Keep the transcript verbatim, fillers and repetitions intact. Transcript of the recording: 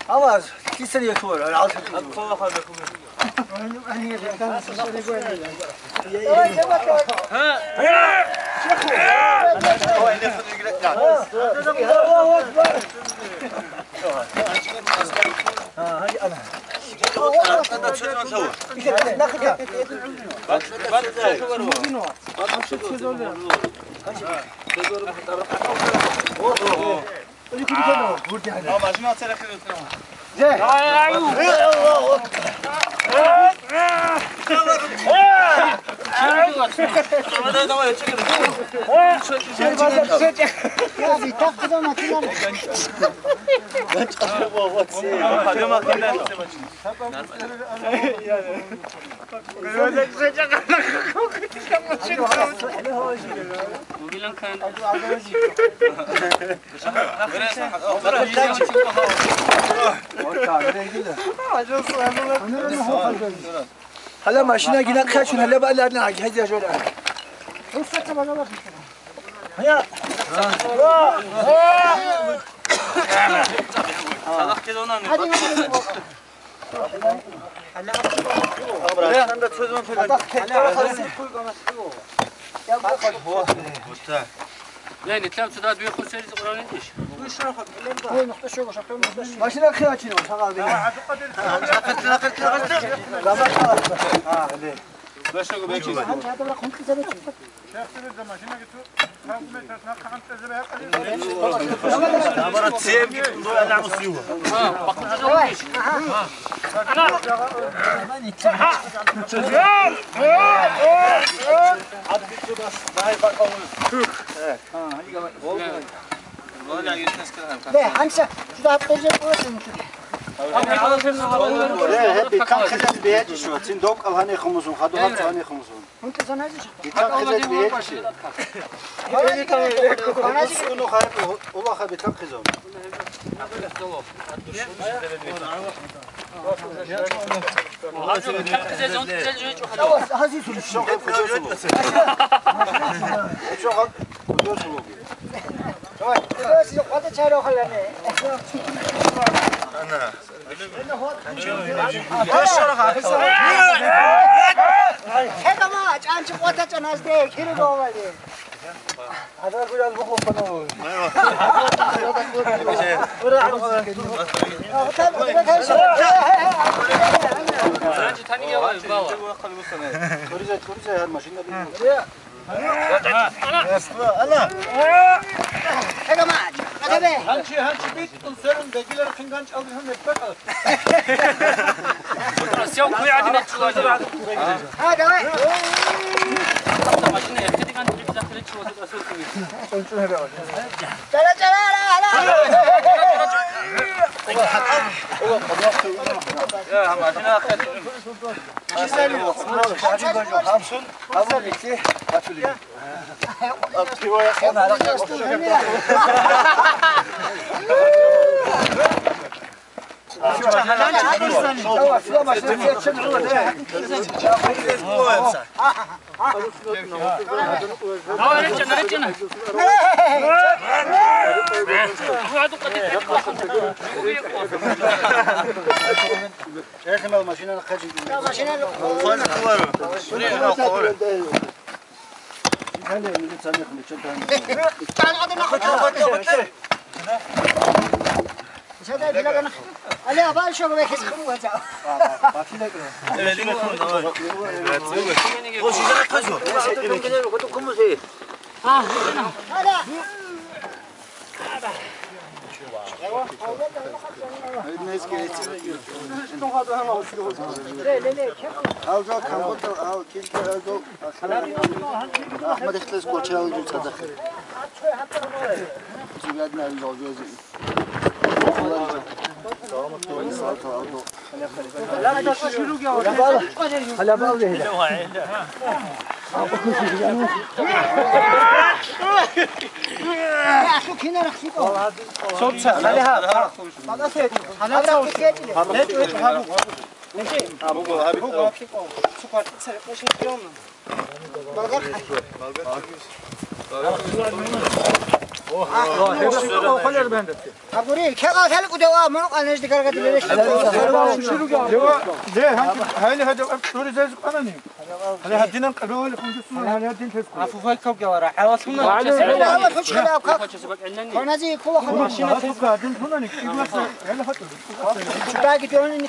Аваз, кисер якур, алхамдулиллагь. Гьала машина гина хъачун, гьала бала адна гьезия жора. Лени, там сюда две хусери Машина хъачун, сагъал. Ле, гьанса жуда гьаб къоржен къоясун. Ле, гьеб бикан хилан бегьечӀищ, цин докӀал гьанихъумузун, хадуб гьаб гьанихъумузун. Бикан хилан бегьечӀищ. Гьаназги улаха бикан хизун. Гьанчи, гьанчи битӀун сверун бегилар хъинганчӀалдихъун гьеб бакӀал. Сев куй гӀадин гьечӀо. А, давай. Машина эхедиган гьеб захире чула. Чара, чара, ара, ара. Машина ахъе. Алжо, камбутал ал, килки алжо, ахмад ихтес кочал жу цадахъ. Зигадна алжо, жо зи. Гьалабал вегьила. Агури, кегъал хӀалкӀудев а, мурукъа нижда гаргадулел рещтӀ. Ле, гьанже, гьайли гьадаб чӀуризазе къанани. Гьале гьадинан къабилали хунжусун, гьале гьадин теску. Афу файкав гелара, гьаласуна. Гьале гьале хучхилав как. Конази кула хана. Машина теску гьадин тунани, кигласа, гьале хатур. Чудаги дёни